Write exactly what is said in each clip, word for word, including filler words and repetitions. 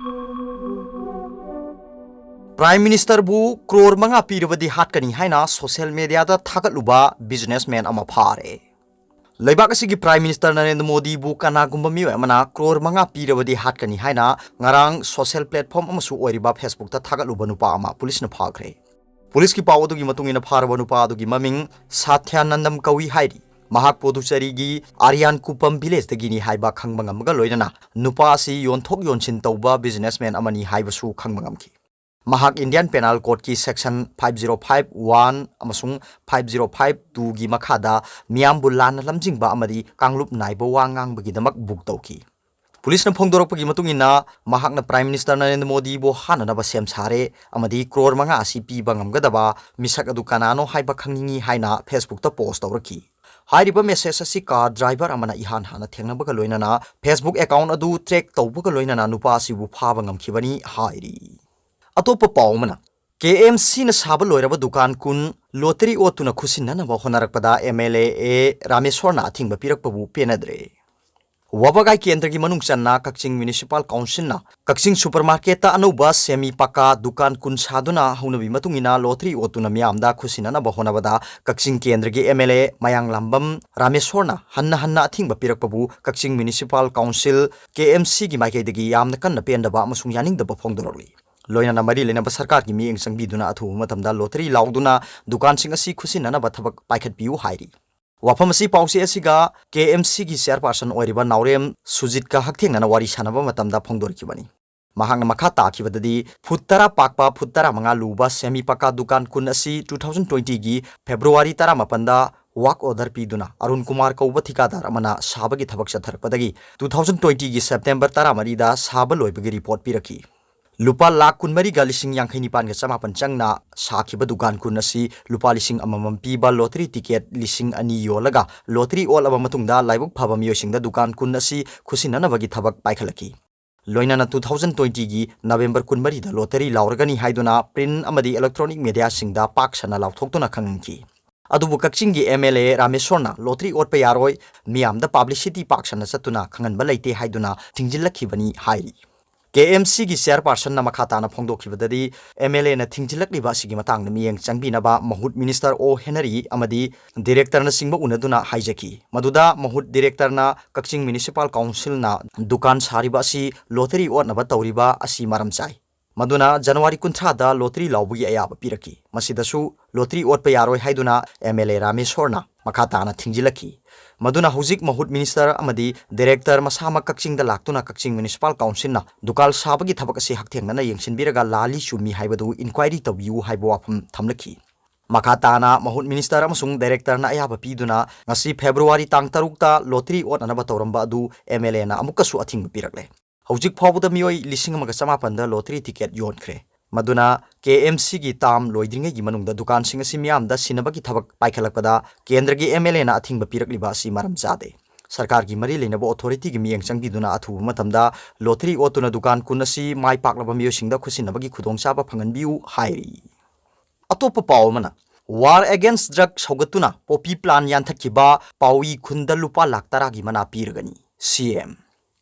Prime Ministerꯕꯨ crore ꯃꯉꯥ ꯄꯤꯔꯕꯗꯤ ꯍꯥꯠꯀꯅꯤ ꯍꯥꯏꯅ social mediaꯗ ꯊꯥꯒꯠꯂꯨꯕ businessman ꯑꯃ ꯐꯥꯔꯦ꯫ ꯂꯩꯕꯥꯛ ꯑꯁꯤꯒꯤ Prime Minister ꯅꯔꯦꯟꯗ꯭ꯔ ꯃꯣꯗꯤꯕꯨ ꯀꯅꯥꯒꯨꯝꯕ ꯃꯤꯑꯣꯏ ꯑꯃꯅ ꯀ꯭ꯔꯣꯔ ꯃꯉꯥ ꯄꯤꯔꯕꯗꯤ ꯍꯥꯠꯀꯅꯤ ꯍꯥꯏꯅ ꯉꯔꯥꯡ social platform ꯑꯃꯁꯨ ꯑꯣꯏꯔꯤꯕ Facebookꯇ ꯊꯥꯒꯠꯂꯨꯕ ꯅꯨꯄꯥ ꯑꯃ ꯄꯨꯂꯤꯁꯅ ꯐꯥꯈ꯭ꯔꯦ꯫ ꯄꯨꯂꯤꯁꯀꯤ ꯄꯥꯎ ꯑꯗꯨꯒꯤ ꯃꯇꯨꯡ ꯏꯟꯅ ꯐꯥꯔꯕ ꯅꯨꯄꯥ ꯑꯗꯨꯒꯤ ꯃꯃꯤꯡ ꯁꯥꯊ꯭ꯌꯥꯅꯟꯗꯝ ꯀꯧꯏ ꯍꯥꯏꯔꯤ꯫ ꯃꯍꯥꯛ ꯄꯣꯗꯨꯆꯦꯔꯤꯒꯤ ꯑꯔꯤꯌꯥꯟ ꯀꯨꯄꯝ villageꯇꯒꯤꯅꯤ ꯍꯥꯏꯕ ꯈꯪꯕ ꯉꯝꯕꯒ ꯂꯣꯏꯅꯅ ꯅꯨꯄꯥ ꯑꯁꯤ ꯌꯣꯟꯊꯣꯛ ꯌꯣꯟꯁꯤꯟ ꯇꯧꯕ businessman ꯑꯃꯅꯤ ꯍꯥꯏꯕꯁꯨ ꯈꯪꯕ ꯉꯝꯈꯤ꯫ ꯃꯍꯥꯛ Indian Penal Codeꯀꯤ section five zero five one ꯑꯃꯁꯨꯡ five zero five twoꯒꯤ ꯃꯈꯥꯗ ꯃꯤꯌꯥꯝꯕꯨ ꯂꯥꯟꯅ ꯂꯝꯖꯤꯡꯕ ꯑꯃꯗꯤ ꯀꯥꯡꯂꯨꯞ ꯅꯥꯏꯕ ꯋꯥ ꯉꯥꯡꯕꯒꯤꯗꯃꯛ book ꯇꯧꯈꯤ꯫ ꯄꯨꯂꯤꯁꯅ ꯐꯣꯡꯗꯣꯔꯛꯄꯒꯤ ꯃꯇꯨꯡ ꯏꯟꯅ, ꯃꯍꯥꯛꯅ Prime Minister ꯅꯔꯦꯟꯗ꯭ꯔ ꯃꯣꯗꯤꯕꯨ ꯍꯥꯠꯅꯅꯕ ꯁꯦꯝ ꯁꯥꯔꯦ ꯑꯃꯗꯤ ꯀ꯭ꯔꯣꯔ ꯃꯉꯥ ꯑꯁꯤ ꯄꯤꯕ ꯉꯝꯒꯗꯕ ꯃꯤꯁꯛ ꯑꯗꯨ ꯀꯅꯥꯅꯣ ꯍꯥꯏꯕ ꯈꯪꯅꯤꯡꯏ ꯍꯥꯏꯅ Facebookꯇ post ꯇꯧꯔꯛꯈꯤ꯫ ꯍꯥꯏꯔꯤꯕ message ꯑꯁꯤ car driver ꯑꯃꯅ ꯏꯍꯥꯟ ꯍꯥꯟꯅ ꯊꯦꯡꯅꯕꯒ ꯂꯣꯏꯅꯅ Facebook account ꯑꯗꯨ track ꯇꯧꯕꯒ ꯂꯣꯏꯅꯅ ꯅꯨꯄꯥ ꯑꯁꯤꯕꯨ ꯐꯥꯕ ꯉꯝꯈꯤꯕꯅꯤ ꯍꯥꯏꯔꯤ꯫ ꯑꯇꯣꯞꯄ ꯄꯥꯎ ꯑꯃꯅ, KMCꯅ ꯁꯥꯕ ꯂꯣꯏꯔꯕ ꯗꯨꯀꯥꯟ ꯀꯨꯟ lottery ꯑꯣꯠꯇꯨꯅ ꯈꯨꯠꯁꯤꯟꯅꯅꯕ ꯍꯣꯠꯅꯔꯛꯄꯗ MLA A ꯔꯥꯃꯦꯁ꯭ꯋꯔꯅ ꯑꯊꯤꯡꯕ ꯄꯤꯔꯛꯄꯕꯨ ꯄꯦꯟꯅꯗ꯭ꯔꯦ꯫ ꯋꯥꯕꯒꯥꯏ ꯀꯦꯟꯗ꯭ꯔꯒꯤ ꯃꯅꯨꯡ ꯆꯟꯅ ꯀꯛꯆꯤꯡ Municipal Councilꯅ ꯀꯛꯆꯤꯡ supermarketꯇ ꯑꯅꯧꯕ semi ꯄꯀꯥ ꯗꯨꯀꯥꯟ ꯀꯨꯟ ꯁꯥꯗꯨꯅ ꯍꯧꯅꯕꯤ ꯃꯇꯨꯡ ꯏꯟꯅ lottery ꯑꯣꯠꯇꯨꯅ ꯃꯤꯌꯥꯝꯗ ꯈꯨꯠꯁꯤꯟꯅꯅꯕ ꯍꯣꯠꯅꯕꯗ ꯀꯛꯆꯤꯡ ꯀꯦꯟꯗ꯭ꯔꯒꯤ MLA ꯃꯌꯥꯡꯂꯥꯝꯕꯝ ꯔꯥꯃꯦꯁ꯭ꯋꯔꯅ ꯍꯟꯅ ꯍꯟꯅ ꯑꯊꯤꯡꯕ ꯄꯤꯔꯛꯄꯕꯨ ꯀꯛꯆꯤꯡ Municipal Council, KMCꯒꯤ ꯃꯥꯏꯀꯩꯗꯒꯤ ꯌꯥꯝꯅ ꯀꯟꯅ ꯄꯦꯟꯗꯕ ꯑꯃꯁꯨꯡ ꯌꯥꯅꯤꯡꯗꯕ ꯐꯣꯡꯗꯣꯔꯛꯂꯤ꯫ ꯂꯣꯏꯅꯅ ꯃꯔꯤ ꯂꯩꯅꯕ ꯁꯔꯀꯥꯔꯒꯤ ꯃꯤꯠꯌꯦꯡ ꯆꯪꯕꯤꯗꯨꯅ ꯑꯊꯨꯕ ꯃꯇꯝꯗ lottery ꯂꯥꯎꯗꯨꯅ ꯗꯨꯀꯥꯟꯁꯤꯡ ꯑꯁꯤ ꯈꯨꯠꯁꯤꯟꯅꯅꯕ ꯊꯕꯛ ꯄꯥꯏꯈꯠꯄꯤꯌꯨ ꯍꯥꯏꯔꯤ꯫ ꯋꯥꯐꯝ ꯑꯁꯤ ꯄꯥꯎꯆꯦ ꯑꯁꯤꯒ KMCꯒꯤ chairperson ꯑꯣꯏꯔꯤꯕ ꯅꯥꯎꯔꯦꯝ ꯁꯨꯖꯤꯠꯀ ꯍꯛꯊꯦꯡꯅꯅ ꯋꯥꯔꯤ ꯁꯥꯟꯅꯕ ꯃꯇꯝꯗ ꯐꯣꯡꯗꯣꯔꯛꯈꯤꯕꯅꯤ꯫ ꯃꯍꯥꯛꯅ ꯃꯈꯥ ꯇꯥꯈꯤꯕꯗꯗꯤ, ꯐꯨꯠ ꯇꯔꯥ ꯄꯥꯛꯄ, ꯐꯨꯠ ꯇꯔꯥꯃꯉꯥ ꯂꯨꯕ semi ꯄꯀꯥ ꯗꯨꯀꯥꯟ ꯀꯨꯟ ꯑꯁꯤ two thousand twentyꯒꯤ February ꯇꯔꯥꯃꯥꯄꯟꯗ work order ꯄꯤꯗꯨꯅ ꯑꯔꯨꯟ ꯀꯨꯃꯥꯔ ꯀꯧꯕ ꯊꯤꯀꯥꯗꯥꯔ ꯑꯃꯅ ꯁꯥꯕꯒꯤ ꯊꯕꯛ ꯆꯠꯊꯔꯛꯄꯗꯒꯤ two thousand twentyꯒꯤ September ꯇꯔꯥꯃꯔꯤꯗ ꯁꯥꯕ ꯂꯣꯏꯕꯒꯤ report ꯄꯤꯔꯛꯈꯤ꯫ ꯂꯨꯄꯥ ꯂꯥꯈ ꯀꯨꯟꯃꯔꯤꯒ ꯂꯤꯁꯤꯡ ꯌꯥꯡꯈꯩ ꯅꯤꯄꯥꯟꯒ ꯆꯃꯥꯄꯟ ꯆꯪꯅ ꯁꯥꯈꯤꯕ ꯗꯨꯀꯥꯟ ꯀꯨꯟ ꯑꯁꯤ ꯂꯨꯄꯥ ꯂꯤꯁꯤꯡ ꯑꯃꯃꯝ ꯄꯤꯕ lottery ticket ꯂꯤꯁꯤꯡ ꯑꯅꯤ ꯌꯣꯜꯂꯒ lottery ꯑꯣꯠꯂꯕ ꯃꯇꯨꯡꯗ ꯂꯥꯏꯕꯛ ꯐꯕ ꯃꯤꯑꯣꯏꯁꯤꯡꯗ ꯗꯨꯀꯥꯟ ꯀꯨꯟ ꯑꯁꯤ ꯈꯨꯠꯁꯤꯟꯅꯅꯕꯒꯤ ꯊꯕꯛ ꯄꯥꯏꯈꯠꯂꯛꯈꯤ꯫ ꯂꯣꯏꯅꯅ two thousand twentyꯒꯤ November ꯀꯨꯟꯃꯔꯤꯗ lottery ꯂꯥꯎꯔꯒꯅꯤ ꯍꯥꯏꯗꯨꯅ print ꯑꯃꯗꯤ electronic mediaꯁꯤꯡꯗ ꯄꯥꯛ ꯁꯟꯅ ꯂꯥꯎꯊꯣꯛꯇꯨꯅ ꯈꯪꯍꯟꯈꯤ꯫ ꯑꯗꯨꯕꯨ ꯀꯛꯆꯤꯡꯒꯤ MLA ꯔꯥꯃꯦꯁ꯭ꯋꯔꯅ lottery ꯑꯣꯠꯄ ꯌꯥꯔꯣꯏ, ꯃꯤꯌꯥꯝꯗ publicity ꯄꯥꯛ ꯁꯟꯅ ꯆꯠꯇꯨꯅ ꯈꯪꯍꯟꯕ ꯂꯩꯇꯦ ꯍꯥꯏꯗꯨꯅ ꯊꯤꯡꯖꯤꯜꯂꯛꯈꯤꯕꯅꯤ ꯍꯥꯏꯔꯤ꯫ ꯀꯦ ꯑꯦꯝ ꯁꯤꯒꯤ ꯆꯦꯌꯔꯄꯥꯔꯁꯟꯅ ꯃꯈꯥ ꯇꯥꯅ ꯐꯣꯡꯗꯣꯛꯈꯤꯕꯗꯗꯤ, ꯑꯦꯝ ꯑꯦꯜ ꯑꯦꯅ ꯊꯤꯡꯖꯤꯜꯂꯛꯂꯤꯕ ꯑꯁꯤꯒꯤ ꯃꯇꯥꯡꯗ ꯃꯤꯠꯌꯦꯡ ꯆꯪꯕꯤꯅꯕ ꯃꯍꯨꯠ ꯃꯤꯅꯤꯁꯇꯔ ꯑꯣ ꯍꯦꯅꯔꯤ ꯑꯃꯗꯤ ꯗꯤꯔꯦꯛꯇꯔꯅꯆꯤꯡꯕ ꯎꯅꯗꯨꯅ ꯍꯥꯏꯖꯈꯤ꯫ ꯃꯗꯨꯗ ꯃꯍꯨꯠ ꯗꯤꯔꯦꯛꯇꯔꯅ ꯀꯛꯆꯤꯡ ꯃ꯭ꯌꯨꯅꯤꯁꯤꯄꯥꯜ ꯀꯥꯎꯟꯁꯤꯜꯅ ꯗꯨꯀꯥꯟ ꯁꯥꯔꯤꯕ ꯑꯁꯤ ꯂꯣꯇꯔꯤ ꯑꯣꯠꯅꯕ ꯇꯧꯔꯤꯕ ꯑꯁꯤ ꯃꯔꯝ ꯆꯥꯏ꯫ ꯃꯗꯨꯅ ꯖꯅꯋꯥꯔꯤ ꯀꯨꯟꯊ꯭ꯔꯥꯗ ꯂꯣꯇꯔꯤ ꯂꯥꯎꯕꯒꯤ ꯑꯌꯥꯕ ꯄꯤꯔꯛꯈꯤ꯫ ꯃꯁꯤꯗꯁꯨ ꯂꯣꯇꯔꯤ ꯑꯣꯠꯄ ꯌꯥꯔꯣꯏ ꯍꯥꯏꯗꯨꯅ ꯑꯦꯝ ꯑꯦꯜ ꯑꯦ ꯔꯥꯃꯦꯁꯣꯔꯅ ꯃꯈꯥ ꯇꯥꯅ ꯊꯤꯡꯖꯤꯜꯂꯛꯈꯤ꯫ ꯃꯗꯨꯅ ꯍꯧꯖꯤꯛ ꯃꯍꯨꯠ ꯃꯤꯅꯤꯁꯇꯔ ꯑꯃꯗꯤ ꯗꯤꯔꯦꯛꯇꯔ ꯃꯁꯥꯃꯛ ꯀꯛꯆꯤꯡꯗ ꯂꯥꯛꯇꯨꯅ ꯀꯛꯆꯤꯡ ꯃ꯭ꯌꯨꯅꯤꯁꯤꯄꯥꯜ ꯀꯥꯎꯟꯁꯤꯜꯅ ꯗꯨꯀꯥꯟ ꯁꯥꯕꯒꯤ ꯊꯕꯛ ꯑꯁꯤ ꯍꯛꯊꯦꯡꯅꯅ ꯌꯦꯡꯁꯤꯟꯕꯤꯔꯒ ꯂꯥꯜꯂꯤ ꯆꯨꯝꯃꯤ ꯍꯥꯏꯕꯗꯨ ꯏꯟꯀ꯭ꯋꯥꯏꯔꯤ ꯇꯧꯕꯤꯌꯨ ꯍꯥꯏꯕ ꯋꯥꯐꯝ ꯊꯝꯂꯛꯈꯤ꯫ ꯃꯈꯥ ꯇꯥꯅ ꯃꯍꯨꯠ ꯃꯤꯅꯤꯁꯇꯔ ꯑꯃꯁꯨꯡ ꯗꯥꯏꯔꯦꯛꯇꯔꯅ ꯑꯌꯥꯕ ꯄꯤꯗꯨꯅ ꯉꯁꯤ ꯐꯦꯕ꯭ꯔꯨꯋꯥꯔꯤ ꯇꯥꯡ ꯇꯔꯨꯛꯇ ꯂꯣꯇꯔꯤ ꯑꯣꯠꯅꯅꯕ ꯇꯧꯔꯝꯕ ꯑꯗꯨ ꯑꯦꯝ ꯑꯦꯜ ꯑꯦꯅ ꯑꯃꯨꯛꯀꯁꯨ ꯑꯊꯤꯡꯕ ꯄꯤꯔꯛꯂꯦ꯫ ꯍꯧꯖꯤꯛ ꯐꯥꯎꯕꯗ ꯃꯤꯑꯣꯏ ꯂꯤꯁꯤꯡ ꯑꯃꯒ ꯆꯃꯥꯄꯟꯗ ꯂꯣꯇꯔꯤ ꯇꯤꯀꯦꯠ ꯌꯣꯟꯈ꯭ꯔꯦ꯫ ꯃꯗꯨꯅ ꯀꯦ ꯑꯦꯝ ꯁꯤꯒꯤ ꯇꯥꯝ ꯂꯣꯏꯗ꯭ꯔꯤꯉꯩꯒꯤ ꯃꯅꯨꯡꯗ ꯗꯨꯀꯥꯟꯁꯤꯡ ꯑꯁꯤ ꯃꯤꯌꯥꯝꯗ ꯁꯤꯟꯅꯕꯒꯤ ꯊꯕꯛ ꯄꯥꯏꯈꯠꯂꯛꯄꯗ ꯀꯦꯟꯗ꯭ꯔꯒꯤ ꯑꯦꯝ ꯑꯦꯜ ꯑꯦꯅ ꯑꯊꯤꯡꯕ ꯄꯤꯔꯛꯂꯤꯕ ꯑꯁꯤ ꯃꯔꯝ ꯆꯥꯗꯦ꯫ ꯁꯔꯀꯥꯔꯒꯤ ꯃꯔꯤ ꯂꯩꯅꯕ ꯑꯣꯊꯣꯔꯤꯇꯤꯒꯤ ꯃꯤꯠꯌꯦꯡ ꯆꯪꯕꯤꯗꯨꯅ ꯑꯊꯨꯕ ꯃꯇꯝꯗ ꯂꯣꯇꯔꯤ ꯑꯣꯠꯇꯨꯅ ꯗꯨꯀꯥꯟ ꯀꯨꯟ ꯑꯁꯤ ꯃꯥꯏ ꯄꯥꯛꯂꯕ ꯃꯤꯑꯣꯏꯁꯤꯡꯗ ꯈꯨꯠꯁꯤꯟꯅꯕꯒꯤ ꯈꯨꯗꯣꯡꯆꯥꯕ ꯐꯪꯍꯟꯕꯤꯌꯨ ꯍꯥꯏꯔꯤ꯫ ꯑꯇꯣꯞꯄ ꯄꯥꯎ ꯑꯃꯅ, ꯋꯥꯔ ꯑꯦꯒꯦꯟꯁ ꯗ꯭ꯔꯒ ꯁꯧꯒꯠꯇꯨꯅ ꯄꯣꯄꯤ ꯄ꯭ꯂꯥꯟ ꯌꯥꯟꯊꯠꯈꯤꯕ ꯄꯥꯎꯏ ꯈꯨꯟꯗ ꯂꯨꯄꯥ ꯂꯥꯈ ꯇꯔꯥꯒꯤ ꯃꯅꯥ ꯄꯤꯔꯒꯅꯤ, ꯁꯤ ꯑꯦꯝ꯫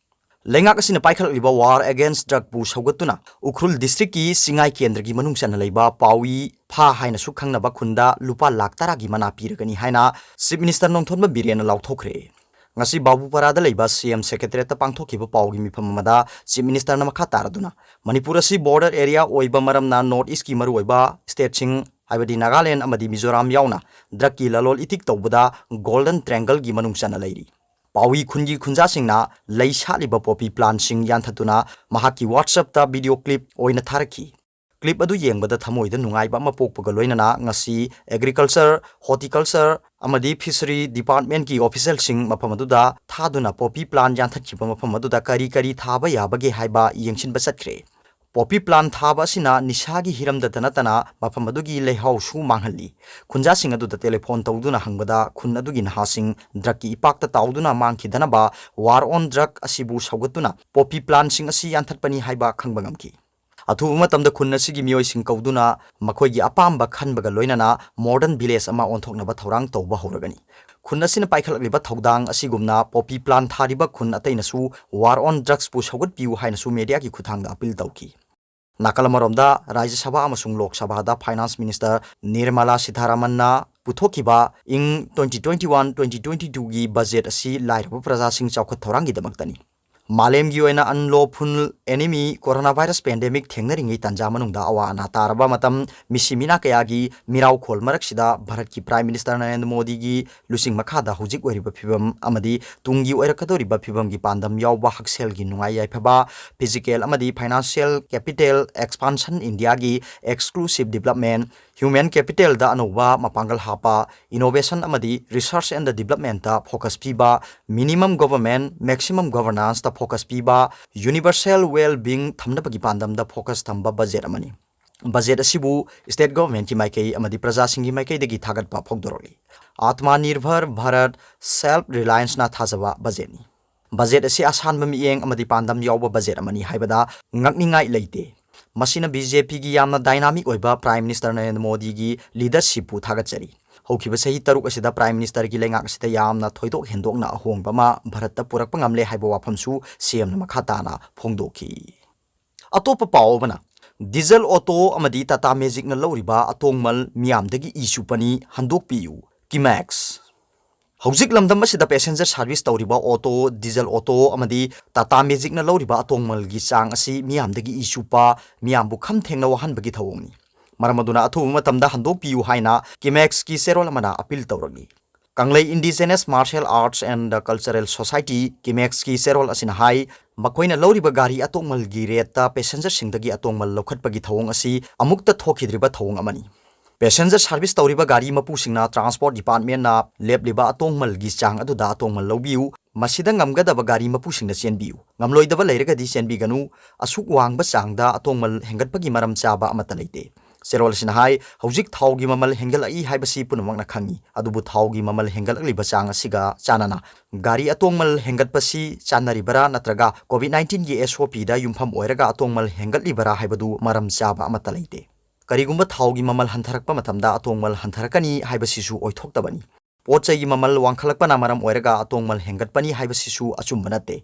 ꯂꯩꯉꯥꯛ ꯑꯁꯤꯅ ꯄꯥꯏꯈꯠꯂꯛꯂꯤꯕ ꯋꯥꯔ ꯑꯦꯒꯦꯟꯁ ꯗ꯭ꯔꯒꯄꯨ ꯁꯧꯒꯠꯇꯨꯅ ꯎꯈ꯭ꯔꯨꯜ ꯗꯤꯁꯇ꯭ꯔꯤꯛꯀꯤ ꯁꯤꯡꯉꯥꯏ ꯀꯦꯟꯗ꯭ꯔꯒꯤ ꯃꯅꯨꯡ ꯆꯟꯅ ꯂꯩꯕ ꯄꯥꯎꯏ ꯐꯥ ꯍꯥꯏꯅꯁꯨ ꯈꯪꯅꯕ ꯈꯨꯟꯗ ꯂꯨꯄꯥ ꯂꯥꯈ ꯇꯔꯥꯒꯤ ꯃꯅꯥ ꯄꯤꯔꯒꯅꯤ ꯍꯥꯏꯅ ꯆꯤꯐ ꯃꯤꯅꯤꯁꯇꯔ ꯅꯣꯡꯊꯣꯟꯕꯝ ꯕꯤꯔꯦꯟꯅ ꯂꯥꯎꯊꯣꯛꯈ꯭ꯔꯦ꯫ ꯉꯁꯤ ꯕꯥꯕꯨꯄꯥꯔꯥꯗ ꯂꯩꯕ ꯁꯤ ꯑꯦꯝ ꯁꯦꯀ꯭ꯔꯦꯇꯔꯤꯌꯦꯠꯇ ꯄꯥꯡꯊꯣꯛꯈꯤꯕ ꯄꯥꯎꯒꯤ ꯃꯤꯐꯝ ꯑꯃꯗ ꯆꯤꯐ ꯃꯤꯅꯤꯁꯇꯔꯅ ꯃꯈꯥ ꯇꯥꯔꯗꯨꯅ, ꯃꯅꯤꯄꯨꯔ ꯑꯁꯤ ꯕꯣꯔꯗꯔ ꯑꯦꯔꯤꯌꯥ ꯑꯣꯏꯕ ꯃꯔꯝꯅ ꯅꯣꯔꯠ ꯏꯁꯀꯤ ꯃꯔꯨꯑꯣꯏꯕ ꯁ꯭ꯇꯦꯠꯁꯤꯡ, ꯍꯥꯏꯕꯗꯤ ꯅꯥꯒꯥꯂꯦꯟ ꯑꯃꯗꯤ ꯃꯤꯖꯣꯔꯥꯝ ꯌꯥꯎꯅ, ꯗ꯭ꯔꯒꯀꯤ ꯂꯂꯣꯜ ꯏꯇꯤꯛ ꯇꯧꯕꯗ ꯒꯣꯜꯗꯟ ꯇ꯭ꯔꯦꯡꯒꯜꯒꯤ ꯃꯅꯨꯡ ꯆꯟꯅ ꯂꯩꯔꯤ꯫ ꯄꯥꯎꯏ ꯈꯨꯟꯒꯤ ꯈꯨꯟꯖꯥꯁꯤꯡꯅ ꯂꯩ ꯁꯥꯠꯂꯤꯕ ꯄꯣꯄꯤ ꯄ꯭ꯂꯥꯟꯁꯤꯡ ꯌꯥꯟꯊꯠꯇꯨꯅ ꯃꯍꯥꯛꯀꯤ WhatsApp-ꯇ ꯚꯤꯗꯤꯑꯣ ꯀ꯭ꯂꯤꯞ ꯑꯣꯏꯅ ꯊꯥꯔꯛꯈꯤ꯫ ꯀ꯭ꯂꯤꯞ ꯑꯗꯨ ꯌꯦꯡꯕꯗ ꯊꯃꯣꯏꯗ ꯅꯨꯡꯉꯥꯏꯕ ꯑꯃ ꯄꯣꯛꯄꯒ ꯂꯣꯏꯅꯅ ꯉꯁꯤ ꯑꯦꯒ꯭ꯔꯤꯀꯜꯆꯔ, ꯍꯣꯔꯇꯤꯀꯜꯆꯔ ꯑꯃꯗꯤ ꯐꯤꯁꯔꯤ ꯗꯤꯄꯥꯔꯠꯃꯦꯟꯠꯀꯤ ꯑꯣꯐꯤꯁꯤꯌꯦꯜꯁꯤꯡ ꯃꯐꯝ ꯑꯗꯨꯗ ꯊꯥꯗꯨꯅ ꯄꯣꯄꯤ ꯄ꯭ꯂꯥꯟ ꯌꯥꯟꯊꯠꯈꯤꯕ ꯃꯐꯝ ꯑꯗꯨꯗ ꯀꯔꯤ ꯀꯔꯤ ꯊꯥꯕ ꯌꯥꯕꯒꯦ ꯍꯥꯏꯕ ꯌꯦꯡꯁꯤꯟꯕ ꯆꯠꯈ꯭ꯔꯦ꯫ ꯄꯣꯄꯤ ꯄ꯭ꯂꯥꯟ ꯊꯥꯕ ꯑꯁꯤꯅ ꯅꯤꯁꯥꯒꯤ ꯍꯤꯔꯝꯗꯇ ꯅꯠꯇꯅ ꯃꯐꯝ ꯑꯗꯨꯒꯤ ꯂꯩꯍꯥꯎꯁꯨ ꯃꯥꯡꯍꯜꯂꯤ꯫ ꯈꯨꯟꯖꯥꯁꯤꯡ ꯑꯗꯨꯗ ꯇꯦꯂꯤꯐꯣꯟ ꯇꯧꯗꯨꯅ ꯍꯪꯕꯗ ꯈꯨꯟ ꯑꯗꯨꯒꯤ ꯅꯍꯥꯁꯤꯡ ꯗ꯭ꯔꯒꯀꯤ ꯏꯄꯥꯛꯇ ꯇꯥꯎꯗꯨꯅ ꯃꯥꯡꯈꯤꯗꯅꯕ ꯋꯥꯔ ꯑꯣꯟ ꯗ꯭ꯔꯒ ꯑꯁꯤꯕꯨ ꯁꯧꯒꯠꯇꯨꯅ ꯄꯣꯄꯤ ꯄ꯭ꯂꯥꯟꯁꯤꯡ ꯑꯁꯤ ꯌꯥꯟꯊꯠꯄꯅꯤ ꯍꯥꯏꯕ ꯈꯪꯕ ꯉꯝꯈꯤ꯫ ꯑꯊꯨꯕ ꯃꯇꯝꯗ ꯈꯨꯟ ꯑꯁꯤꯒꯤ ꯃꯤꯑꯣꯏꯁꯤꯡ ꯀꯧꯗꯨꯅ ꯃꯈꯣꯏꯒꯤ ꯑꯄꯥꯝꯕ ꯈꯟꯕꯒ ꯂꯣꯏꯅꯅ modern village ꯑꯃ ꯑꯣꯟꯊꯣꯛꯅꯕ ꯊꯧꯔꯥꯡ ꯇꯧꯕ ꯍꯧꯔꯒꯅꯤ꯫ ꯈꯨꯟ ꯑꯁꯤꯅ ꯄꯥꯏꯈꯠꯂꯛꯂꯤꯕ ꯊꯧꯗꯥꯡ ꯑꯁꯤꯒꯨꯝꯅ poppy plant ꯊꯥꯔꯤꯕ ꯈꯨꯟ ꯑꯇꯩꯅꯁꯨ war on drugsꯄꯨ ꯁꯧꯒꯠꯄꯤꯌꯨ ꯍꯥꯏꯅꯁꯨ mediaꯒꯤ ꯈꯨꯠꯊꯥꯡꯗ appeal ꯇꯧꯈꯤ꯫ ꯅꯥꯀꯜ ꯑꯃꯔꯣꯝꯗ, ꯔꯥꯖ꯭ꯌ ꯁꯚꯥ ꯑꯃꯁꯨꯡ ꯂꯣꯛ ꯁꯚꯥꯗ Finance Minister Nirmala Sitharamanꯅ ꯄꯨꯊꯣꯛꯈꯤꯕ ꯏꯪ twenty twenty-one twenty twenty-twoꯒꯤ budget ꯑꯁꯤ ꯂꯥꯏꯔꯕ ꯄ꯭ꯔꯖꯥꯁꯤꯡ ꯆꯥꯎꯈꯠ ꯊꯧꯔꯥꯡꯒꯤꯗꯃꯛꯇꯅꯤ꯫ ꯃꯥꯂꯦꯝꯒꯤ ꯑꯣꯏꯅ unlawful enemy coronavirus pandemic ꯊꯦꯡꯅꯔꯤꯉꯩ ꯇꯥꯟꯖꯥ ꯃꯅꯨꯡꯗ ꯑꯋꯥ ꯑꯅꯥ ꯇꯥꯔꯕ ꯃꯇꯝ, ꯃꯤꯁꯤ ꯃꯤꯅꯥ ꯀꯌꯥꯒꯤ ꯃꯤꯔꯥꯎꯈꯣꯜ ꯃꯔꯛꯁꯤꯗ ꯚꯥꯔꯠꯀꯤ Prime Minister ꯅꯔꯦꯟꯗ꯭ꯔ ꯃꯣꯗꯤꯒꯤ ꯂꯨꯆꯤꯡ ꯃꯈꯥꯗ ꯍꯧꯖꯤꯛ ꯑꯣꯏꯔꯤꯕ ꯐꯤꯕꯝ ꯑꯃꯗꯤ ꯇꯨꯡꯒꯤ ꯑꯣꯏꯔꯛꯀꯗꯧꯔꯤꯕ ꯐꯤꯕꯝꯒꯤ ꯄꯥꯟꯗꯝ ꯌꯥꯎꯕ ꯍꯛꯁꯦꯜꯒꯤ ꯅꯨꯡꯉꯥꯏ ꯌꯥꯏꯐꯕ, physical ꯑꯃꯗꯤ financial capital expansion, Indiaꯒꯤ exclusive development, human capitalꯗ ꯑꯅꯧꯕ ꯃꯄꯥꯡꯒꯜ ꯍꯥꯞꯄ, innovation ꯑꯃꯗꯤ research and developmentꯇ focus ꯄꯤꯕ, minimum government, maximum governanceꯇ focus ꯄꯤꯕ, universal well-being ꯊꯝꯅꯕꯒꯤ ꯄꯥꯟꯗꯝꯗ focus ꯊꯝꯕ budget ꯑꯃꯅꯤ꯫ Budget ꯑꯁꯤꯕꯨ state governmentꯀꯤ ꯃꯥꯏꯀꯩ ꯑꯃꯗꯤ ꯄ꯭ꯔꯖꯥꯁꯤꯡꯒꯤ ꯃꯥꯏꯀꯩꯗꯒꯤ ꯊꯥꯒꯠꯄ ꯐꯣꯡꯗꯣꯔꯛꯂꯤ꯫ Atmanirbhar Bharat, self relianceꯅ ꯊꯥꯖꯕ budgetꯅꯤ꯫ Budget ꯑꯁꯤ ꯑꯁꯥꯟꯕ ꯃꯤꯠꯌꯦꯡ ꯑꯃꯗꯤ ꯄꯥꯟꯗꯝ ꯌꯥꯎꯕ budget ꯑꯃꯅꯤ ꯍꯥꯏꯕꯗ ꯉꯛꯅꯤꯡꯉꯥꯏ ꯂꯩꯇꯦ꯫ ꯃꯁꯤꯅ BJPꯒꯤ ꯌꯥꯝꯅ dynamic ꯑꯣꯏꯕ Prime Minister ꯅꯔꯦꯟꯗ꯭ꯔ ꯃꯣꯗꯤꯒꯤ leadershipꯄꯨ ꯊꯥꯒꯠꯆꯔꯤ꯫ ꯍꯧꯈꯤꯕ ꯆꯍꯤ ꯇꯔꯨꯛ ꯑꯁꯤꯗ Prime Ministerꯒꯤ ꯂꯩꯉꯥꯛ ꯑꯁꯤꯗ ꯌꯥꯝꯅ ꯊꯣꯏꯗꯣꯛ ꯍꯦꯟꯗꯣꯛꯅ ꯑꯍꯣꯡꯕ ꯑꯃ ꯚꯥꯔꯠꯇ ꯄꯨꯔꯛꯄ ꯉꯝꯂꯦ ꯍꯥꯏꯕ ꯋꯥꯐꯝꯁꯨ CMꯅ ꯃꯈꯥ ꯇꯥꯅ ꯐꯣꯡꯗꯣꯛꯈꯤ꯫ ꯑꯇꯣꯞꯄ ꯄꯥꯎ ꯑꯃꯅ, Diesel Auto ꯑꯃꯗꯤ Tata Magicꯅ ꯂꯧꯔꯤꯕ ꯑꯇꯣꯡꯃꯜ ꯃꯤꯌꯥꯝꯗꯒꯤ ꯏ ꯆꯨꯞꯄꯅꯤ, ꯍꯟꯗꯣꯛꯄꯤꯌꯨ, Kimax꯫ ꯍꯧꯖꯤꯛ ꯂꯝꯗꯝ ꯑꯁꯤꯗ passenger service ꯇꯧꯔꯤꯕ auto, Diesel Auto ꯑꯃꯗꯤ Tata Magicꯅ ꯂꯧꯔꯤꯕ ꯑꯇꯣꯡꯃꯜꯒꯤ ꯆꯥꯡ ꯑꯁꯤ ꯃꯤꯌꯥꯝꯗꯒꯤ ꯏ ꯆꯨꯞꯄ, ꯃꯤꯌꯥꯝꯕꯨ ꯈꯝ ꯊꯦꯡꯅ ꯋꯥꯍꯟꯕꯒꯤ ꯊꯧꯑꯣꯡꯅꯤ꯫ ꯃꯔꯝ ꯑꯗꯨꯅ ꯑꯊꯨꯕ ꯃꯇꯝꯗ ꯍꯟꯗꯣꯛꯄꯤꯌꯨ ꯍꯥꯏꯅ Kimaxꯀꯤ ꯆꯦꯔꯣꯜ ꯑꯃꯅ appeal ꯇꯧꯔꯛꯂꯤ꯫ ꯀꯪꯂꯩ Indigenous Martial Arts and Cultural Society, Kimaxꯀꯤ ꯆꯦꯔꯣꯜ ꯑꯁꯤꯅ ꯍꯥꯏ, ꯃꯈꯣꯏꯅ ꯂꯧꯔꯤꯕ ꯒꯥꯔꯤ ꯑꯇꯣꯡꯃꯜꯒꯤ rateꯇ passengerꯁꯤꯡꯗꯒꯤ ꯑꯇꯣꯡꯃꯜ ꯂꯧꯈꯠꯄꯒꯤ ꯊꯧꯑꯣꯡ ꯑꯁꯤ ꯑꯃꯨꯛꯇ ꯊꯣꯛꯈꯤꯗ꯭ꯔꯤꯕ ꯊꯧꯑꯣꯡ ꯑꯃꯅꯤ꯫ Passenger service ꯇꯧꯔꯤꯕ ꯒꯥꯔꯤ ꯃꯄꯨꯁꯤꯡꯅ Transport Departmentꯅ ꯂꯦꯞꯂꯤꯕ ꯑꯇꯣꯡꯃꯜꯒꯤ ꯆꯥꯡ ꯑꯗꯨꯗ ꯑꯇꯣꯡꯃꯜ ꯂꯧꯕꯤꯌꯨ꯫ ꯃꯁꯤꯗ ꯉꯝꯒꯗꯕ ꯒꯥꯔꯤ ꯃꯄꯨꯁꯤꯡꯅ ꯆꯦꯟꯕꯤꯌꯨ꯫ ꯉꯝꯂꯣꯏꯗꯕ ꯂꯩꯔꯒꯗꯤ ꯆꯦꯟꯕꯤꯒꯅꯨ꯫ ꯑꯁꯨꯛ ꯋꯥꯡꯕ ꯆꯥꯡꯗ ꯑꯇꯣꯡꯃꯜ ꯍꯦꯟꯒꯠꯄꯒꯤ ꯃꯔꯝ ꯆꯥꯕ ꯑꯃꯠꯇ ꯂꯩꯇꯦ꯫ ꯆꯦꯔꯣꯜ ꯑꯁꯤꯅ ꯍꯥꯏ, ꯍꯧꯖꯤꯛ ꯊꯥꯎꯒꯤ ꯃꯃꯜ ꯍꯦꯟꯒꯠꯂꯛꯏ ꯍꯥꯏꯕꯁꯤ ꯄꯨꯝꯅꯃꯛꯅ ꯈꯪꯏ, ꯑꯗꯨꯕꯨ ꯊꯥꯎꯒꯤ ꯃꯃꯜ ꯍꯦꯟꯒꯠꯂꯛꯂꯤꯕ ꯆꯥꯡ ꯑꯁꯤꯒ ꯆꯥꯟꯅꯅ ꯒꯥꯔꯤ ꯑꯇꯣꯡꯃꯜ ꯍꯦꯟꯒꯠꯄꯁꯤ ꯆꯥꯟꯅꯔꯤꯕꯔꯥ ꯅꯠꯇ꯭ꯔꯒ COVID nineteen ꯒꯤ SOP ꯗ ꯌꯨꯝꯐꯝ ꯑꯣꯏꯔꯒ ꯑꯇꯣꯡꯃꯜ ꯍꯦꯟꯒꯠꯂꯤꯕꯔꯥ ꯍꯥꯏꯕꯗꯨ ꯃꯔꯝ ꯆꯥꯕ ꯑꯃꯠꯇ ꯂꯩꯇꯦ꯫ ꯀꯔꯤꯒꯨꯝꯕ ꯊꯥꯎꯒꯤ ꯃꯃꯜ ꯍꯟꯊꯔꯛꯄ ꯃꯇꯝꯗ ꯑꯇꯣꯡꯃꯜ ꯍꯟꯊꯔꯛꯀꯅꯤ ꯍꯥꯏꯕꯁꯤꯁꯨ ꯑꯣꯏꯊꯣꯛꯇꯕꯅꯤ꯫ ꯄꯣꯠ ꯆꯩꯒꯤ ꯃꯃꯜ ꯋꯥꯡꯈꯠꯂꯛꯄꯅ ꯃꯔꯝ ꯑꯣꯏꯔꯒ ꯑꯇꯣꯡꯃꯜ ꯍꯦꯟꯒꯠꯄꯅꯤ ꯍꯥꯏꯕꯁꯤꯁꯨ ꯑꯆꯨꯝꯕ ꯅꯠꯇꯦ꯫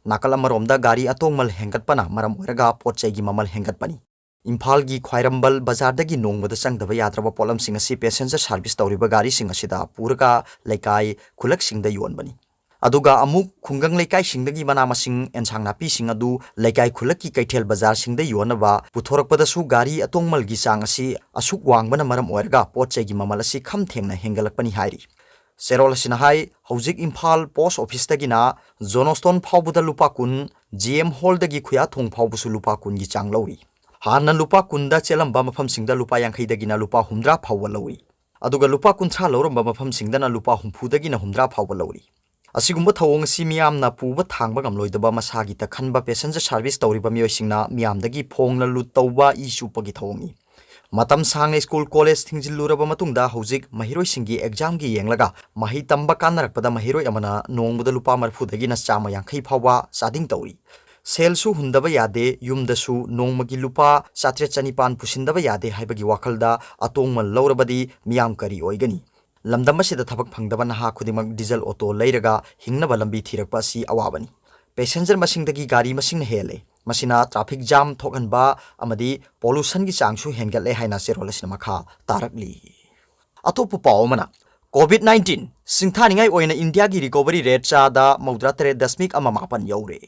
ꯅꯥꯀꯜ ꯑꯃꯔꯣꯝꯗ ꯒꯥꯔꯤ ꯑꯇꯣꯡꯃꯜ ꯍꯦꯟꯒꯠꯄꯅ ꯃꯔꯝ ꯑꯣꯏꯔꯒ ꯄꯣꯠ ꯆꯩꯒꯤ ꯃꯃꯜ ꯍꯦꯟꯒꯠꯄꯅꯤ꯫ ꯏꯝꯐꯥꯜꯒꯤ ꯈ꯭ꯋꯥꯏꯔꯝꯕꯜ ꯕꯖꯥꯔꯗꯒꯤ ꯅꯣꯡꯃꯗ ꯆꯪꯗꯕ ꯌꯥꯗ꯭ꯔꯕ ꯄꯣꯠꯂꯝꯁꯤꯡ ꯑꯁꯤ passenger service ꯇꯧꯔꯤꯕ ꯒꯥꯔꯤꯁꯤꯡ ꯑꯁꯤꯗ ꯄꯨꯔꯒ ꯂꯩꯀꯥꯏ ꯈꯨꯜꯂꯛꯁꯤꯡꯗ ꯌꯣꯟꯕꯅꯤ꯫ ꯑꯗꯨꯒ ꯑꯃꯨꯛ ꯈꯨꯡꯒꯪ ꯂꯩꯀꯥꯏꯁꯤꯡꯗꯒꯤ ꯃꯅꯥ ꯃꯁꯤꯡ, ꯑꯦꯟꯁꯥꯡ ꯅꯥꯄꯤꯁꯤꯡ ꯑꯗꯨ ꯂꯩꯀꯥꯏ ꯈꯨꯜꯂꯛꯀꯤ ꯀꯩꯊꯦꯜ ꯕꯖꯥꯔꯁꯤꯡꯗ ꯌꯣꯟꯅꯕ ꯄꯨꯊꯣꯔꯛꯄꯗꯁꯨ ꯒꯥꯔꯤ ꯑꯇꯣꯡꯃꯜꯒꯤ ꯆꯥꯡ ꯑꯁꯤ ꯑꯁꯨꯛ ꯋꯥꯡꯕꯅ ꯃꯔꯝ ꯑꯣꯏꯔꯒ ꯄꯣꯠ ꯆꯩꯒꯤ ꯃꯃꯜ ꯑꯁꯤ ꯈꯝ ꯊꯦꯡꯅ ꯍꯦꯟꯒꯠꯂꯛꯄꯅꯤ ꯍꯥꯏꯔꯤ꯫ ꯆꯦꯔꯣꯜ ꯑꯁꯤꯅ ꯍꯥꯏ, ꯍꯧꯖꯤꯛ ꯏꯝꯐꯥꯜ post office ꯇꯒꯤꯅ ꯖꯣꯟꯁꯇꯣꯟ ꯐꯥꯎꯕꯗ ꯂꯨꯄꯥ ꯀꯨꯟ, GM Hall ꯗꯒꯤ ꯈꯨꯌꯥꯊꯣꯡ ꯐꯥꯎꯕꯁꯨ ꯂꯨꯄꯥ ꯀꯨꯟꯒꯤ ꯆꯥꯡ ꯂꯧꯔꯤ꯫ ꯍꯥꯟꯅ ꯂꯨꯄꯥ ꯀꯨꯟꯗ ꯆꯦꯜꯂꯝꯕ ꯃꯐꯝꯁꯤꯡꯗ ꯂꯨꯄꯥ ꯌꯥꯡꯈꯩꯗꯒꯤꯅ ꯂꯨꯄꯥ ꯍꯨꯝꯗ꯭ꯔꯥ ꯐꯥꯎꯕ ꯂꯧꯔꯤ꯫ ꯑꯗꯨꯒ ꯂꯨꯄꯥ ꯀꯨꯟꯊ꯭ꯔꯥ ꯂꯧꯔꯝꯕ ꯃꯐꯝꯁꯤꯡꯗꯅ ꯂꯨꯄꯥ ꯍꯨꯝꯐꯨꯗꯒꯤꯅ ꯍꯨꯝꯗ꯭ꯔꯥ ꯐꯥꯎꯕ ꯂꯧꯔꯤ꯫ ꯑꯁꯤꯒꯨꯝꯕ ꯊꯧꯑꯣꯡ ꯑꯁꯤ ꯃꯤꯌꯥꯝꯅ ꯄꯨꯕ ꯊꯥꯡꯕ ꯉꯝꯂꯣꯏꯗꯕ ꯃꯁꯥꯒꯤ ꯇꯛꯈꯟꯕ passenger service ꯇꯧꯔꯤꯕ ꯃꯤꯑꯣꯏꯁꯤꯡꯅ ꯃꯤꯌꯥꯝꯗꯒꯤ ꯐꯣꯡꯅ ꯂꯨꯠ ꯇꯧꯕ ꯏ ꯆꯨꯞꯄꯒꯤ ꯊꯧꯑꯣꯡꯅꯤ꯫ ꯃꯇꯝ ꯁꯥꯡꯅ school college ꯊꯤꯡꯖꯤꯜꯂꯨꯔꯕ ꯃꯇꯨꯡꯗ ꯍꯧꯖꯤꯛ ꯃꯍꯩꯔꯣꯏꯁꯤꯡꯒꯤ exam ꯒꯤ ꯌꯦꯡꯂꯒ ꯃꯍꯩ ꯇꯝꯕ ꯀꯥꯟꯅꯔꯛꯄꯗ ꯃꯍꯩꯔꯣꯏ ꯑꯃꯅ ꯅꯣꯡꯃꯗ ꯂꯨꯄꯥ ꯃꯔꯤꯐꯨꯗꯒꯤꯅ ꯆꯥꯝꯃ ꯌꯥꯡꯈꯩ ꯐꯥꯎꯕ ꯆꯥꯗꯤꯡ ꯇꯧꯔꯤ꯫ ꯁꯦꯜꯁꯨ ꯍꯨꯟꯗꯕ ꯌꯥꯗꯦ, ꯌꯨꯝꯗꯁꯨ ꯅꯣꯡꯃꯒꯤ ꯂꯨꯄꯥ ꯆꯥꯇ꯭ꯔꯦꯠ ꯆꯅꯤꯄꯥꯟ ꯄꯨꯁꯤꯟꯗꯕ ꯌꯥꯗꯦ ꯍꯥꯏꯕꯒꯤ ꯋꯥꯈꯜꯗ ꯑꯇꯣꯡꯃꯜ ꯂꯧꯔꯕꯗꯤ ꯃꯤꯌꯥꯝ ꯀꯔꯤ ꯑꯣꯏꯒꯅꯤ? ꯂꯝꯗꯝ ꯑꯁꯤꯗ ꯊꯕꯛ ꯐꯪꯗꯕ ꯅꯍꯥ ꯈꯨꯗꯤꯡꯃꯛ diesel auto ꯂꯩꯔꯒ ꯍꯤꯡꯅꯕ ꯂꯝꯕꯤ ꯊꯤꯔꯛꯄ ꯑꯁꯤ ꯑꯋꯥꯕꯅꯤ꯫ Passenger ꯃꯁꯤꯡꯗꯒꯤ ꯒꯥꯔꯤ ꯃꯁꯤꯡꯅ ꯍꯦꯜꯂꯦ꯫ ꯃꯁꯤꯅ traffic jam ꯊꯣꯛꯍꯟꯕ ꯑꯃꯗꯤ pollution ꯒꯤ ꯆꯥꯡꯁꯨ ꯍꯦꯟꯒꯠꯂꯦ ꯍꯥꯏꯅ ꯆꯦꯔꯣꯜ ꯑꯁꯤꯅ ꯃꯈꯥ ꯇꯥꯔꯛꯂꯤ꯫ ꯑꯇꯣꯞꯄ ꯄꯥꯎ ꯑꯃꯅ, COVID nineteen ꯁꯤꯡꯊꯥꯅꯤꯡꯉꯥꯏ ꯑꯣꯏꯅ ꯏꯟꯗꯤꯌꯥꯒꯤ recovery rate ꯆꯥꯗ ꯃꯧꯗ꯭ꯔꯥ ꯇꯔꯦꯠ ꯗꯁꯃꯤꯛ ꯑꯃ ꯃꯥꯄꯟ ꯌꯧꯔꯦ꯫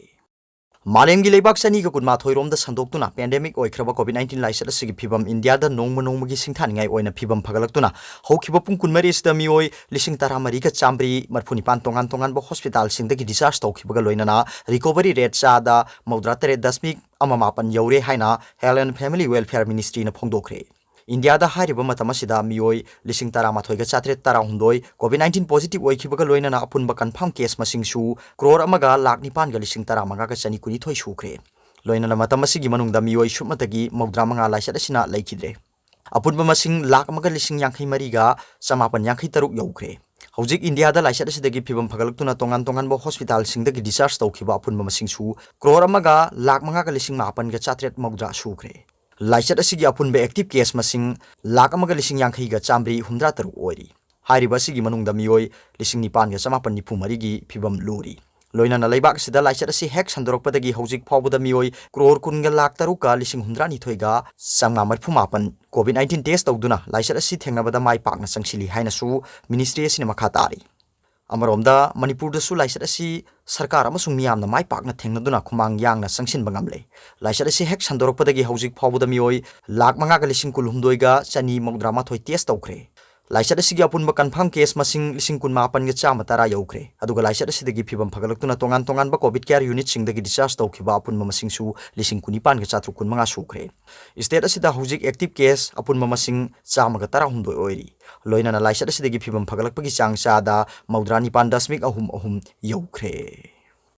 ꯃꯥꯂꯦꯝꯒꯤ ꯂꯩꯕꯥꯛ ꯆꯅꯤꯒ ꯀꯨꯟꯃꯥꯊꯣꯏ ꯔꯣꯝꯗ ꯁꯟꯗꯣꯛꯇꯨꯅ pandemic ꯑꯣꯏꯈ꯭ꯔꯕ COVID nineteen ꯂꯥꯏꯆꯠ ꯑꯁꯤꯒꯤ ꯐꯤꯕꯝ ꯏꯟꯗꯤꯌꯥꯗ ꯅꯣꯡꯃ ꯅꯣꯡꯃꯒꯤ ꯁꯤꯡꯊꯥꯅꯤꯡꯉꯥꯏ ꯑꯣꯏꯅ ꯐꯤꯕꯝ ꯐꯒꯠꯂꯛꯇꯨꯅ ꯍꯧꯈꯤꯕ ꯄꯨꯡ ꯀꯨꯟꯃꯔꯤ ꯑꯁꯤꯗ ꯃꯤꯑꯣꯏ ꯂꯤꯁꯤꯡ ꯇꯔꯥꯃꯔꯤꯒ ꯆꯥꯝꯃꯔꯤ ꯃꯔꯤꯐꯨ ꯅꯤꯄꯥꯟ ꯇꯣꯉꯥꯟ ꯇꯣꯉꯥꯟꯕ hospital ꯁꯤꯡꯗꯒꯤ discharge ꯇꯧꯈꯤꯕꯒ ꯂꯣꯏꯅꯅ recovery rate ꯆꯥꯗ ꯃꯧꯗ꯭ꯔꯥ ꯇꯔꯦꯠ ꯗꯁꯃꯤꯛ ꯑꯃ ꯃꯥꯄꯟ ꯌꯧꯔꯦ ꯍꯥꯏꯅ Health and Family Welfare Ministry ꯅ ꯐꯣꯡꯗꯣꯛꯈ꯭ꯔꯦ꯫ ꯏꯟꯗꯤꯌꯥꯗ ꯍꯥꯏꯔꯤꯕ ꯃꯇꯝ ꯑꯁꯤꯗ ꯃꯤꯑꯣꯏ ꯂꯤꯁꯤꯡ ꯇꯔꯥꯃꯥꯊꯣꯏꯒ ꯆꯥꯇ꯭ꯔꯦꯠ ꯇꯔꯥꯍꯨꯝꯗꯣꯏ COVID nineteen positive ꯑꯣꯏꯈꯤꯕꯒ ꯂꯣꯏꯅꯅ ꯑꯄꯨꯟꯕ confirm case ꯃꯁꯤꯡꯁꯨ ꯀ꯭ꯔꯣꯔ ꯑꯃꯒ ꯂꯥꯈ ꯅꯤꯄꯥꯟꯒ ꯂꯤꯁꯤꯡ ꯇꯔꯥꯃꯉꯥꯒ ꯆꯅꯤꯀꯨꯟꯅꯤꯊꯣꯏ ꯁꯨꯈ꯭ꯔꯦ꯫ ꯂꯣꯏꯅꯅ ꯃꯇꯝ ꯑꯁꯤꯒꯤ ꯃꯅꯨꯡꯗ ꯃꯤꯑꯣꯏ ꯁꯨꯞꯅꯇꯒꯤ ꯃꯧꯗ꯭ꯔꯥ ꯃꯉꯥ ꯂꯥꯏꯆꯠ ꯑꯁꯤꯅ ꯂꯩꯈꯤꯗ꯭ꯔꯦ꯫ ꯑꯄꯨꯟꯕ ꯃꯁꯤꯡ ꯂꯥꯈ ꯑꯃꯒ ꯂꯤꯁꯤꯡ ꯌꯥꯡꯈꯩ ꯃꯔꯤꯒ ꯆꯃꯥꯄꯟ ꯌꯥꯡꯈꯩ ꯇꯔꯨꯛ ꯌꯧꯈ꯭ꯔꯦ꯫ ꯍꯧꯖꯤꯛ ꯏꯟꯗꯤꯌꯥꯗ ꯂꯥꯏꯆꯠ ꯑꯁꯤꯗꯒꯤ ꯐꯤꯕꯝ ꯐꯒꯠꯂꯛꯇꯨꯅ ꯇꯣꯉꯥꯟ ꯇꯣꯉꯥꯟꯕ ꯍꯣꯁꯄꯤꯇꯥꯜꯁꯤꯡꯗꯒꯤ discharge ꯇꯧꯈꯤꯕ ꯑꯄꯨꯟꯕ ꯃꯁꯤꯡꯁꯨ ꯀ꯭ꯔꯣꯔ ꯑꯃꯒ ꯂꯥꯈ ꯃꯉꯥꯒ ꯂꯤꯁꯤꯡ ꯃꯥꯄꯟꯒ ꯆꯥꯇ꯭ꯔꯦꯠ ꯃꯧꯗ꯭ꯔꯥ ꯁꯨꯈ꯭ꯔꯦ꯫ ꯂꯥꯏꯆꯠ ꯑꯁꯤꯒꯤ ꯑꯄꯨꯟꯕ active case ꯃꯁꯤꯡ ꯂꯥꯈ ꯑꯃꯒ ꯂꯤꯁꯤꯡ ꯌꯥꯡꯈꯩꯒ ꯆꯥꯃꯔꯤ ꯍꯨꯝꯗ꯭ꯔꯥ ꯇꯔꯨꯛ ꯑꯣꯏꯔꯤ꯫ ꯍꯥꯏꯔꯤꯕ ꯑꯁꯤꯒꯤ ꯃꯅꯨꯡꯗ ꯃꯤꯑꯣꯏ ꯂꯤꯁꯤꯡ ꯅꯤꯄꯥꯟꯒ ꯆꯃꯥꯄꯟ ꯅꯤꯐꯨ ꯃꯔꯤꯒꯤ ꯐꯤꯕꯝ ꯂꯨꯔꯤ꯫ ꯂꯣꯏꯅꯅ ꯂꯩꯕꯥꯛ ꯑꯁꯤꯗ ꯂꯥꯏꯆꯠ ꯑꯁꯤ ꯍꯦꯛ ꯁꯟꯗꯣꯔꯛꯄꯗꯒꯤ ꯍꯧꯖꯤꯛ ꯐꯥꯎꯕꯗ ꯃꯤꯑꯣꯏ ꯀ꯭ꯔꯣꯔ ꯀꯨꯟꯒ ꯂꯥꯈ ꯇꯔꯨꯛꯀ ꯂꯤꯁꯤꯡ ꯍꯨꯝꯗ꯭ꯔꯥꯅꯤꯊꯣꯏꯒ ꯆꯥꯝꯃꯉꯥ ꯃꯔꯤꯐꯨ ꯃꯥꯄꯟ COVID nineteen test ꯇꯧꯗꯨꯅ ꯂꯥꯏꯆꯠ ꯑꯁꯤ ꯊꯦꯡꯅꯕꯗ ꯃꯥꯏ ꯄꯥꯛꯅ ꯆꯪꯁꯤꯜꯂꯤ ꯍꯥꯏꯅꯁꯨ ministry ꯑꯁꯤꯅ ꯃꯈꯥ ꯇꯥꯔꯤ꯫ ꯑꯃꯔꯣꯝꯗ, ꯃꯅꯤꯄꯨꯔꯗꯁꯨ ꯂꯥꯏꯆꯠ ꯑꯁꯤ ꯁꯔꯀꯥꯔ ꯑꯃꯁꯨꯡ ꯃꯤꯌꯥꯝꯅ ꯃꯥꯏ ꯄꯥꯛꯅ ꯊꯦꯡꯅꯗꯨꯅ ꯈꯨꯃꯥꯡ ꯌꯥꯡꯅ ꯆꯪꯁꯤꯟꯕ ꯉꯝꯂꯦ꯫ ꯂꯥꯏꯆꯠ ꯑꯁꯤ ꯍꯦꯛ ꯁꯟꯗꯣꯔꯛꯄꯗꯒꯤ ꯍꯧꯖꯤꯛ ꯐꯥꯎꯕꯗ ꯃꯤꯑꯣꯏ ꯂꯥꯈ ꯃꯉꯥꯒ ꯂꯤꯁꯤꯡ ꯀꯨꯟꯍꯨꯝꯗꯣꯏꯒ ꯆꯅꯤ ꯃꯧꯗ꯭ꯔꯥ ꯃꯥꯊꯣꯏ test ꯇꯧꯈ꯭ꯔꯦ꯫ ꯂꯥꯏꯆꯠ ꯑꯁꯤꯒꯤ ꯑꯄꯨꯟꯕ confirm case ꯃꯁꯤꯡ ꯂꯤꯁꯤꯡ ꯀꯨꯟꯃꯥꯄꯟꯒ ꯆꯥꯝꯃ ꯇꯔꯥ ꯌꯧꯈ꯭ꯔꯦ꯫ ꯑꯗꯨꯒ ꯂꯥꯏꯆꯠ ꯑꯁꯤꯗꯒꯤ ꯐꯤꯕꯝ ꯐꯒꯠꯂꯛꯇꯨꯅ ꯇꯣꯉꯥꯟ ꯇꯣꯉꯥꯟꯕ COVID care unitꯁꯤꯡꯗꯒꯤ discharge ꯇꯧꯈꯤꯕ ꯑꯄꯨꯟꯕ ꯃꯁꯤꯡꯁꯨ ꯂꯤꯁꯤꯡ ꯀꯨꯟꯅꯤꯄꯥꯟꯒ ꯆꯥꯇ꯭ꯔꯨꯛ ꯀꯨꯟꯃꯉꯥ ꯁꯨꯈ꯭ꯔꯦ꯫ State ꯑꯁꯤꯗ ꯍꯧꯖꯤꯛ active case ꯑꯄꯨꯟꯕ ꯃꯁꯤꯡ ꯆꯥꯝꯃꯒ ꯇꯔꯥꯍꯨꯝꯗꯣꯏ ꯑꯣꯏꯔꯤ꯫ ꯂꯣꯏꯅꯅ ꯂꯥꯏꯆꯠ ꯑꯁꯤꯗꯒꯤ ꯐꯤꯕꯝ ꯐꯒꯠꯂꯛꯄꯒꯤ ꯆꯥꯡ ꯆꯥꯗ ꯃꯧꯗ꯭ꯔꯥ ꯅꯤꯄꯥꯟ ꯗꯁꯃꯤꯛ ꯑꯍꯨꯝ ꯑꯍꯨꯝ ꯌꯧꯈ꯭ꯔꯦ꯫